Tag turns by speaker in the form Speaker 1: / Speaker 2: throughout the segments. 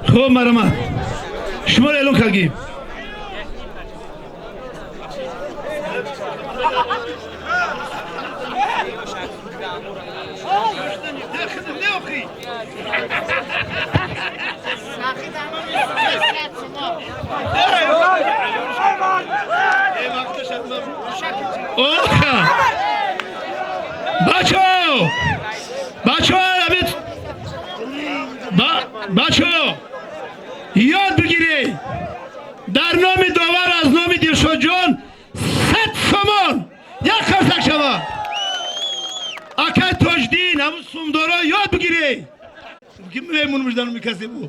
Speaker 1: Хуб, марҳамат, шуморо эълон кардем. Бачо, ёд бигиред, дар номи довар аз номи Дилшодҷон 100 сомон, як қарсак шава. Акай Тоҷдин, ҳамун сумдоро ёд бигиред, ки мемонумш дар номи касе бу.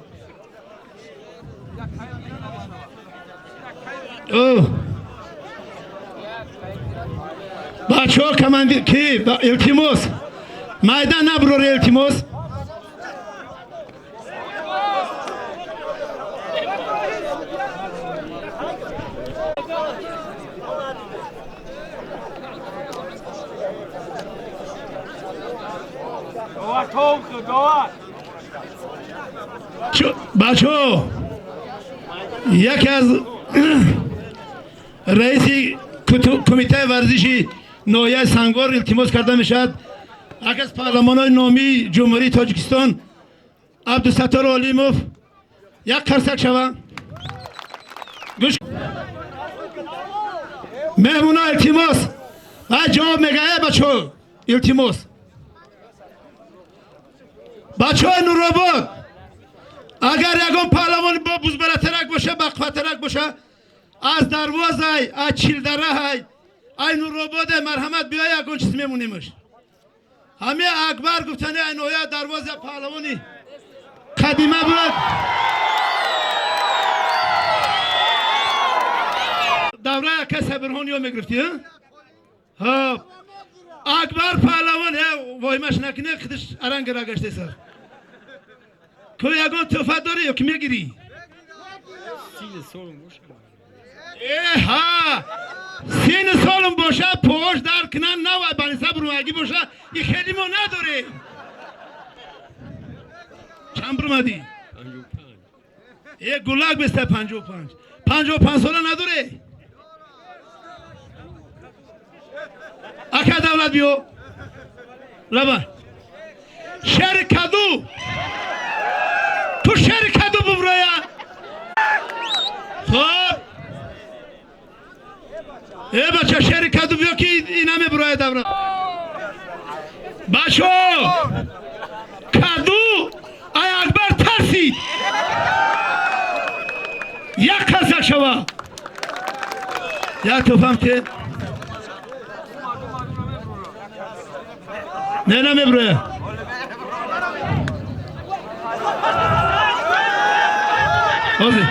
Speaker 1: Бачаҳо, командир ки, илтимос, майдан набурор, илтимос. Бачаҳо, яке аз раиси кумитаи варзиши ноҳияи Сангвор илтимос карда мешавад, яке аз паҳлавонони номии Ҷумҳурии Тоҷикистон Абдусаттор Олимов, як қарсак шава. Гӯш, меҳмона, илтимос. Ай ҷавоб мега, э бачаҳо, илтимос. Бачаҳои Нуробод, агар ягон паҳлавон бо бузбаратарак боша, бақватарак боша, аз Дарвозай, аз Чилдараҳай, ай Нурободе, марҳамат, биёй, ягон чиз мемонимаш. Ҳами Акбар гуфтани, ай ноҳия Дарвоза, паҳлавони қадима буд. Давраи ака Сабирхон ё мегирифтӣ? Ҳа, Акбар паҳлавон, воҳимаш накунӣ, худаш арангара гаштеса. Ку ягон тӯҳфа дорӣ ё ки мегирӣ? Э, ҳа, сини солум боша, пош дар кунан, нава баниса бурумагӣ боша, и хеле мо надорем. Чанд бурумадӣ? Э, гулак беста, 55. 55 сола надоре? Ака Давлат, биё. Лаба. Шери каду. Ту шери каду буброя. Хоб. Э бача, шери каду биё, ки ина мебуроя давра. Бачо! Каду ай Акбар тарсид. Як қарсак шава. Як тӯфам те. Не, намебуроя. Ҳозир.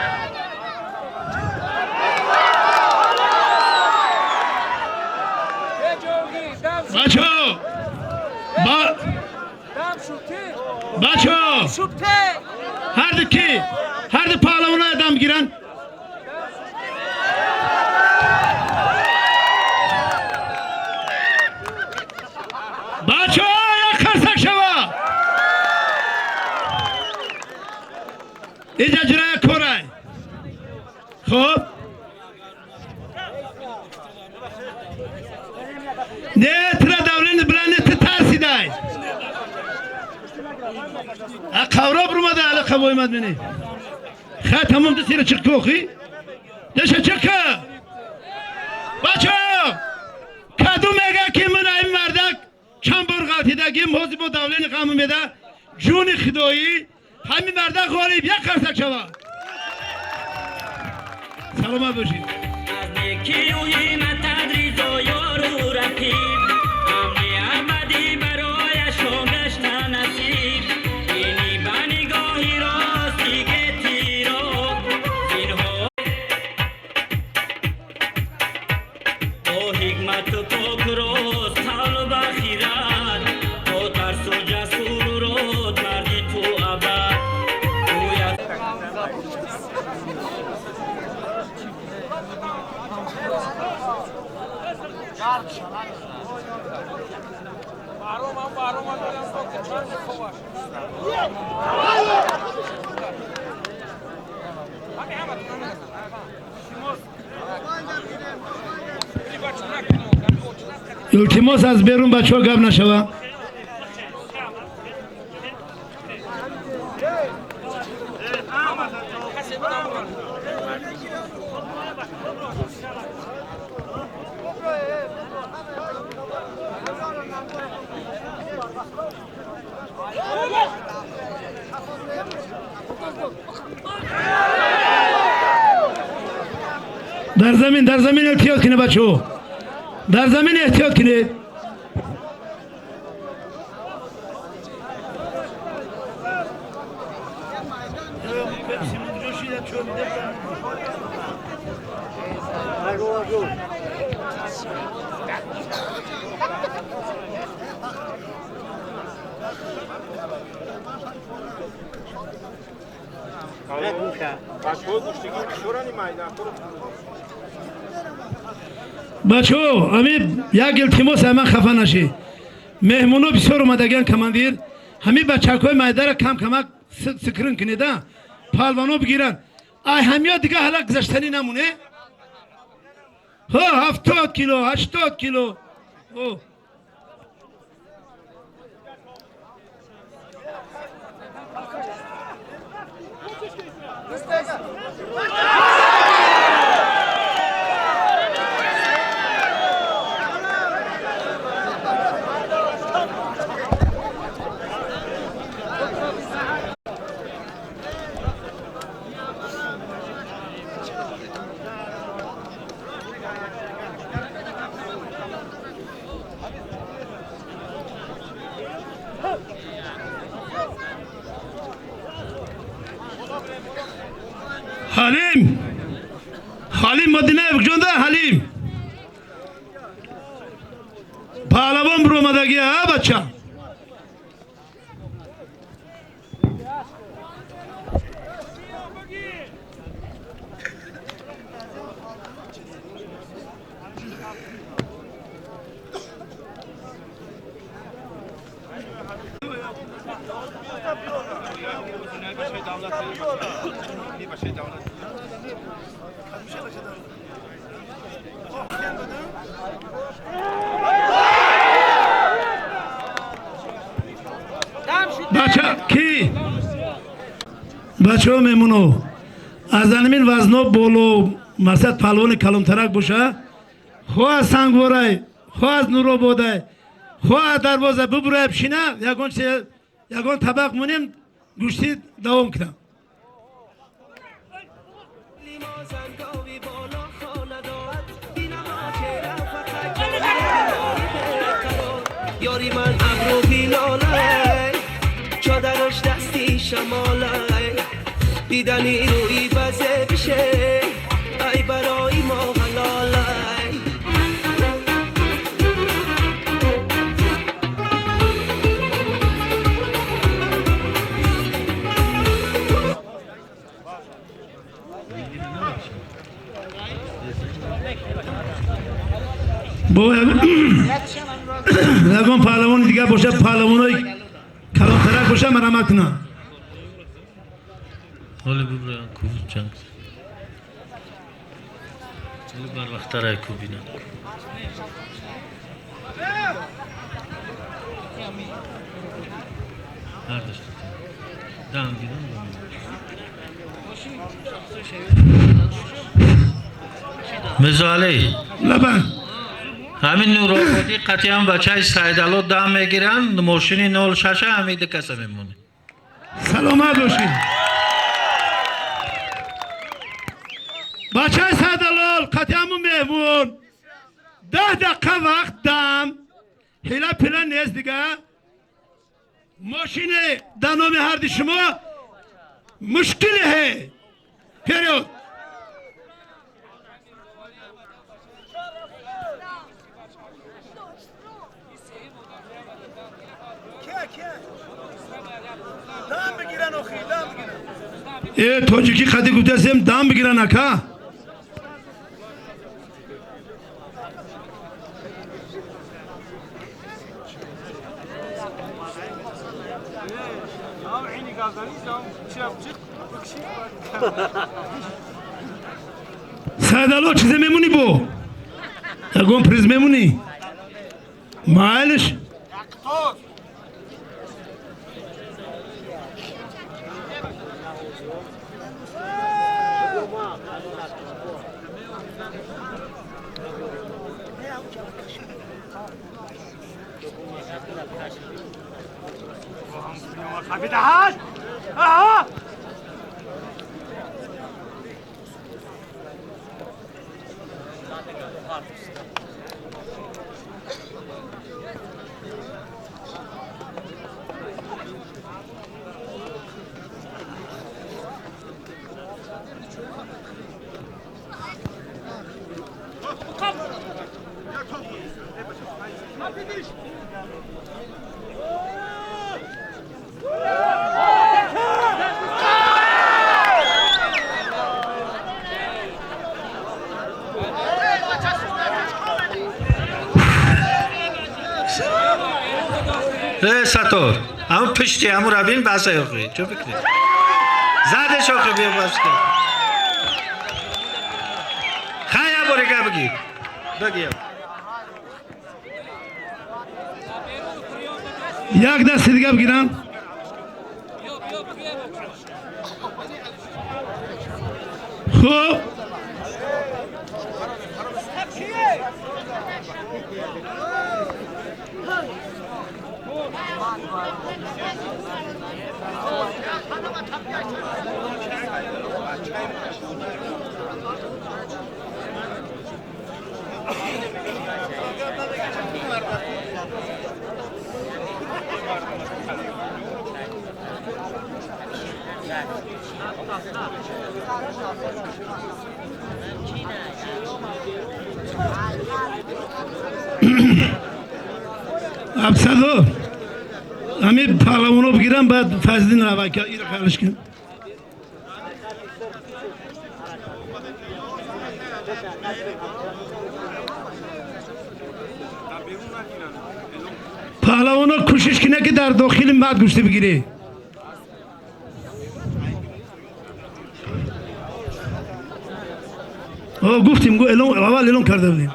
Speaker 1: Бачо! Бачо! Ҳарду ки? Ҳарду паҳлавоноя дам гиранд. Бачо, як қарсак шава. Иҷа ҷурая корай. Хоб. Не, тира давлени билан, ти тарсидай. А қавро бурмада, ала қавоймад мени. Ха, тамом, десира чиқ кохи? Деша чиқ. Бачо! Каду мега, ки ман ай мардак чанд бор ғалтидагим, ҳозир бо давлени ғам меда, ҷуни худоӣ, ҳамин мардак ғолиб, як қарсак шава. Саломат бошед.
Speaker 2: Аз некию ҳимматат ризо ёру рақиб, амни абадӣ барояшон гашта насиб. Бинӣ ба нигоҳи рости гетиро зинҳо бо ҳикмату покрост, қавлу ба хирад, бо тарсу ҷасуру род, марди ту абад гӯяд.
Speaker 1: Илтимос, аз берун бачаҳо гап нашава. Дар замин, дар замин эҳтиёт кунед, бачаҳо, дар замин эҳтиёт кунед. Бачаҳо, ами як илтимос, ман хафа нашӣ. Меҳмоно бисёр омадагиан, командир. Ҳами бачакҳои майдара кам камак сикрин кунеда, палвано бигиранд. Ай ҳамиё дига ҳала гузаштанӣ намоне. Ҳо, 70 кило, 80 кило. Халим, Халим Мадинаев куҷонда? Ҳалим паҳлавон биромадагӣ, а бача? Бача ки? Бачаҳо, меҳмоно, аз анамин вазно боло, масалан, паҳлавони калонтарак боша, хо аз Сангворай, хо аз Нурободай, хо аз Дарвоза бубурай, бишина, ягон чиз, ягон табақ монем, гӯштӣ давом кунам.
Speaker 3: یاری من ابرو هلالای، چادرش دستی شمالای، دیدنی روی بزه بشه ای برای ما حلالای.
Speaker 1: Бо ягон паҳлавони дигар бошад, паҳлавонои калонтарак боша, марамат кунам.
Speaker 4: Ҳоли бубраям кӯ ҷанг. Ҳоли барвақттарай кӯ бинам. Ҳардаш дам гирам. Мирзоалӣ.
Speaker 1: Лабан.
Speaker 4: Ҳамин Нурободӣ қатъиан бачаи Сайдало дам мегиранд, мошини 06 ҳамин ду каса мемонад.
Speaker 1: Саломат бошед. Бачаи Сайдалол қатъиан меҳмон. 10 дақиқа вақт дам. Ҳила пила нест дига. Мошини дар номи ҳарди шумо мушкиле ҳе. Вперёд! Э, тоҷикӣ қади гуфтасем, дам бигиран, ака. Сайдало, чизе мемонӣ, бо ягон приз мемонӣ? Майлиш.
Speaker 4: Сатор, ҳамун пишти ҳамун рабин баса охи. Чо фикри? Задеш охи биё бас кар. Хая борига бигӣ. Бигӣ.
Speaker 1: Як дасти дига бигирам. Хуб. Абсадо ҳамин паҳлавоно бигирам, баъд Фазлиддин равака ира қалиш кун. Паҳлавоно кӯшиш кунад, ки дар дохили мад гӯшти бигирӣ. Гуфтим, аввал эълон карда будем.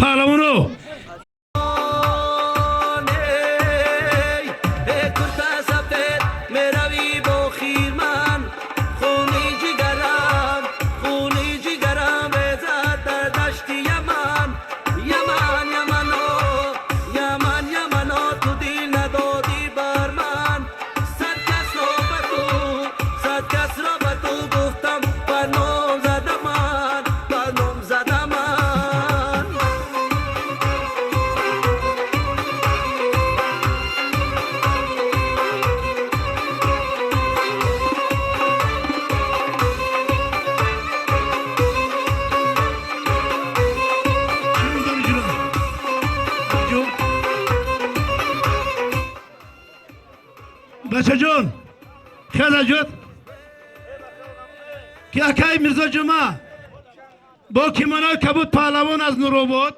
Speaker 1: Паҳлавоно. Бачаҷон, хелаҷот ки акай Мирзо Ҷума бо кимонои кабуд паҳлавон аз Нуробод,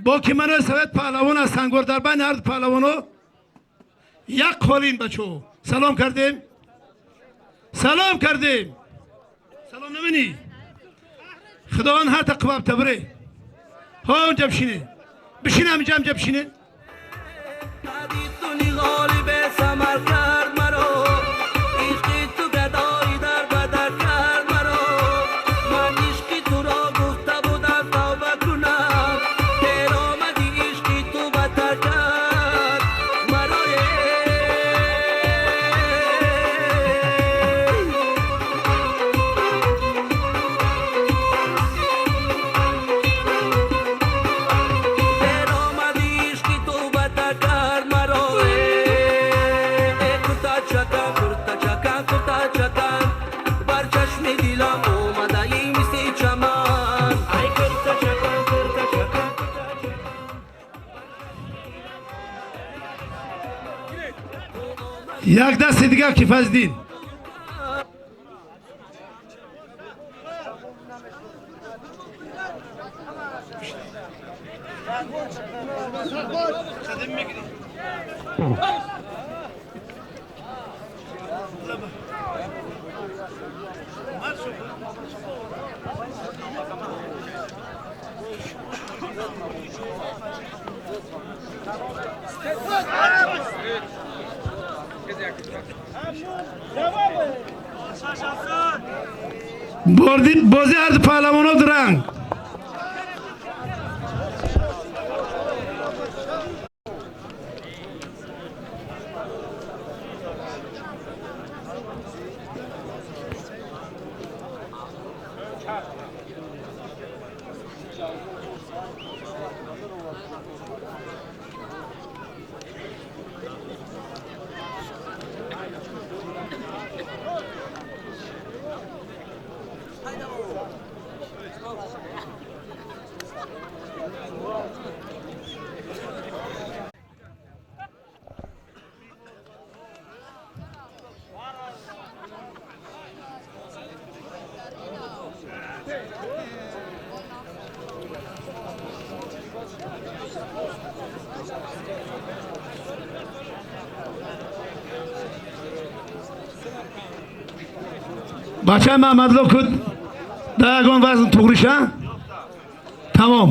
Speaker 1: бо кимонои совет паҳлавон аз Сангвор, дар байни ҳар ду паҳлавоно як қолин. Бачо, салом кардем, салом кардем, салом наминӣ. Худованд ҳарта қувват табре. Ҳо, унҷа бишине, бишине, ҳаминҷа, ҳаминҷа бишине.
Speaker 3: Самарканд маро ишқи ту гадои дар бадар кард маро ман ишқи туро гуфтам.
Speaker 1: Як дасти дигар ки Фазлиддин. Бозӣ ҳарду паҳлавонҳо дуранг. Бачаи Маҳмадло куд да ягон вазн туғриша? Тамом.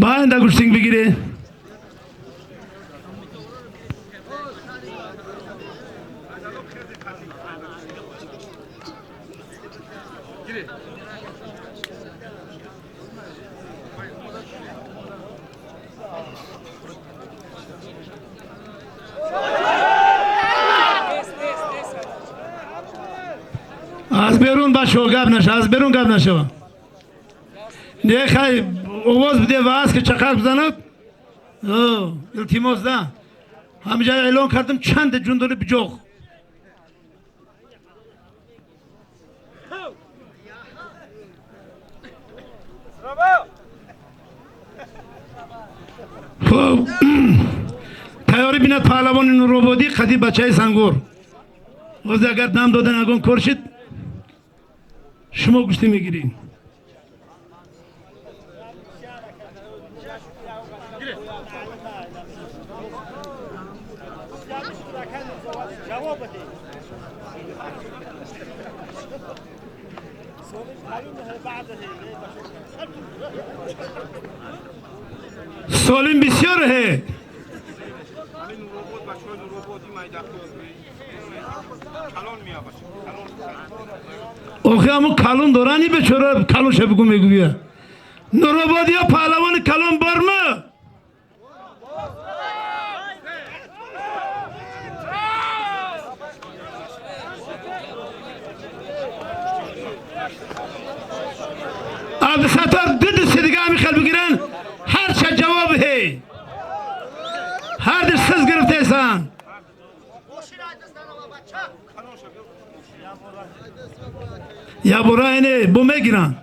Speaker 1: Баинда гӯштинг бигире. Аз берун бачаҳо гап наша, аз берун гап нашава. Не хай овоз биде ва аз ки чақар бизанад. Илтимос да. Ҳамиҷа эълон кардам чанд ҷун дори биҷоғ. Хуб, тайёрӣ бинад паҳлавони Нурободӣ қади бачаи Сангур. Ҳозир агар дам додан ягон кор шид, шумо гӯштӣ мегиред. Солим бисёр ҳе. Охи ҳамун калон дорани бечора калонша бигӯ мегӯя. Нурободиё паҳлавони калон борма? Абдусаттор ду дусти дига ҳамин хел бигиранд, ҳарча ҷавоб ҳе. Ҳар ду сиз гирифтесан. Ябора ине бо мегиранд.